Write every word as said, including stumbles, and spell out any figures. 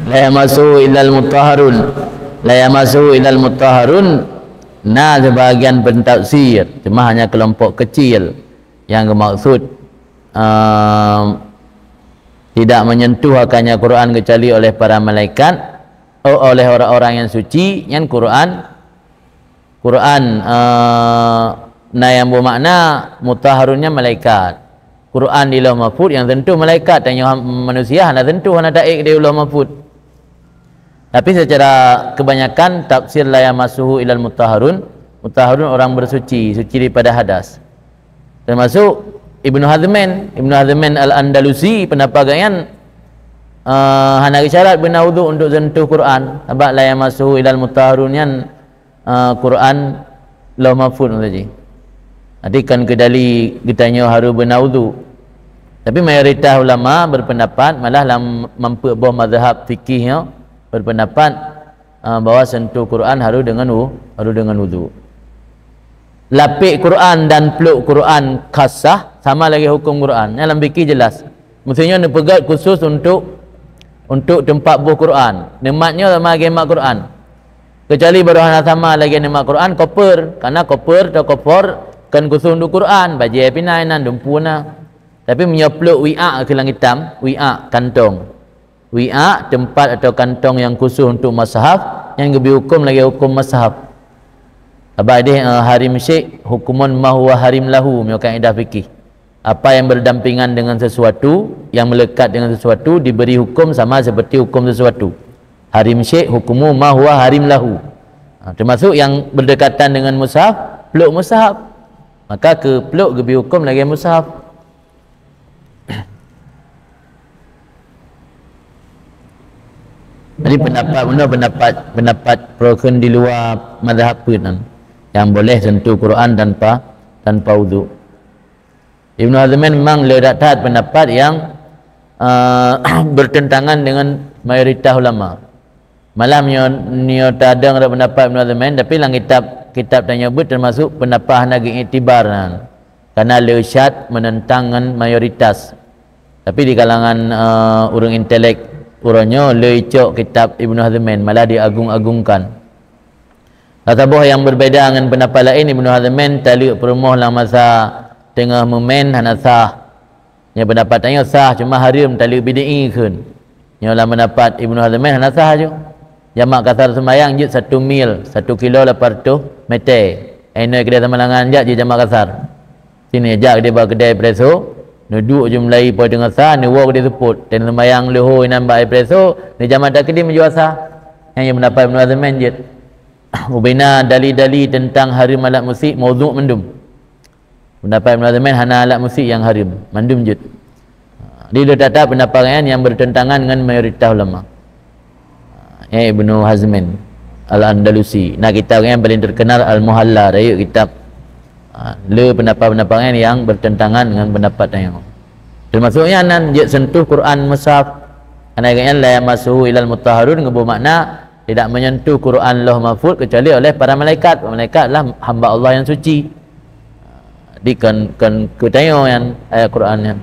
La yamassuhu illal mutahharun. La yamassuhu illal mutahharun. Na sebahagian pentafsir, cuma hanya kelompok kecil yang bermaksud, ehm, tidak menyentuh akannya Quran kecuali oleh para malaikat, oh, oleh orang-orang yang suci, nyan Quran, Quran, eh, na nyang bermakna mutahharunnya malaikat. Quran di Lauh Mahfud yang sentuh malaikat, tanyoe ham-, manusia hana sentuh, hana taék di Lauh Mahfud. Tapi secara kebanyakan tafsir la yamassuhu illal mutahharun, mutahharun orang bersuci, suci daripada hadas. Termasuk Ibnu Hazmin, Ibnu Hazmin Al-Andalusi, pendapat gobnyan, eh, hana geusyarat beuna udhu untuk sentuh Quran, sabab la yamassuhu illal mutahharun nyan, eh, Quran Lauh Mahfud maksud jih. Jadi kan keudali geutanyoe harus beuna udhu. Tapi mayoritas ulama berpendapat, malah lam mampeuk boh mazhab fikih nyoe berpendapat, eh, bahwa sentuh Quran harus dengan u-, harus dengan udhu. Lapék Quran dan plôk Quran khassah sama lagée hukum Quran. Nyan lam fikih jelas. Meusinyoe neupeugét khusus untuk, untuk teumpat boh Quran. Neumat nyoe sama lagée mat Quran. Kecuali baroe hana sama lagée neumat Quran, koper. Karena koper atau kofor kan khusus untuk Quran, bajée pih na inan, dumpeue na. Tapi meunyoe plôk wi'a keu lam kitab, wi'a, kantong. Wi'a, tempat atau kantong yang khusus untuk mushaf, nyan geubri hukum lagée hukum mushaf. Sabab ideh, eh, harim syai' hukmun ma huwa harim lahu, meunyoe kaidah fikih. Apa yang berdampingan dengan sesuatu, yang melekat dengan sesuatu, diberi hukum sama seperti hukum sesuatu. Harim syai' hukmu ma huwa harim lahu. Ha, termasuk yang berdekatan dengan mushaf, plôk mushaf. Maka keu plôk geubri hukum lagée mushaf. Jadi pendapat, beuna pendapat, pendapat pro kon di luwa mazhab peuet nyan, yang boleh sentuh Quran tanpa, tanpa udhu. Ibnu Hazmin memang le that-that pendapat yang, eh, bertentangan dengan mayoritas ulama. Malah meunyoe, nyoe tadong rot pendapat Ibnu Hazmin, tapi lam kitab, kitab tanyoe beuet termasuk pendapat hana geuiktibar nyan. Karena le syad menentang ngon mayoritas. Tapi di kalangan, eh, ureuëng intelek uroe nyoe le icok kitab Ibnu Hazmin, malah diagung-agungkan. Lam saboh nyang berbeda ngon pendapat laén, Ibnu Hazmin taleuek peurumoh lam masa teungoh meumen hana sah. Nyoe pendapat tanyoe sah, cuma hareuem taleuek bid'i kheun. Nyoe lam pendapat Ibnu Hazmin hana sah ju. Jamak kasar seumayang jeuet satu mil, satu kilo lapan ratus mete. Ai noe keudeh Samalanga jak jeuet jamak kasar. Sini jak di bak keudè preso, neuduek ju mulai poh teungoh sa, neuwoe keudeh seupôt. Dan seumayang leuhô inan bak ai preso, neujamak takdim ju asa. Nyan nyang pendapat Ibnu Hazmin jeuet. Ubena dali-dali teuntang hareuem alat musik, maudhu' mandum. Pendapat Ibnu Hazmin hana alat musik nyang hareuem, mandum jeuet. Jadi, le that-that pendapat nyan nyang bertentangan ngon mayoritas ulama. Eh, Ibnu Hazmin Al-Andalusi. Na kitab nyang paling terkenal Al-Muhalla, rayeuk kitab. Ha, le pendapat-pendapat nyan nyang bertentangan ngon pendapat nyan. Termasuk nyan nan jeuet sentuh Quran mushaf. Karena gobnyan la yamassuhu illal mutahharun ngeubri makna tidak menyentuh Quran Lauh Mahfud kecuali oleh para malaikat. Malaikat adalah hamba Allah yang suci. Jadi kon, kon keu tanyoe nyan ayat Quran nyan.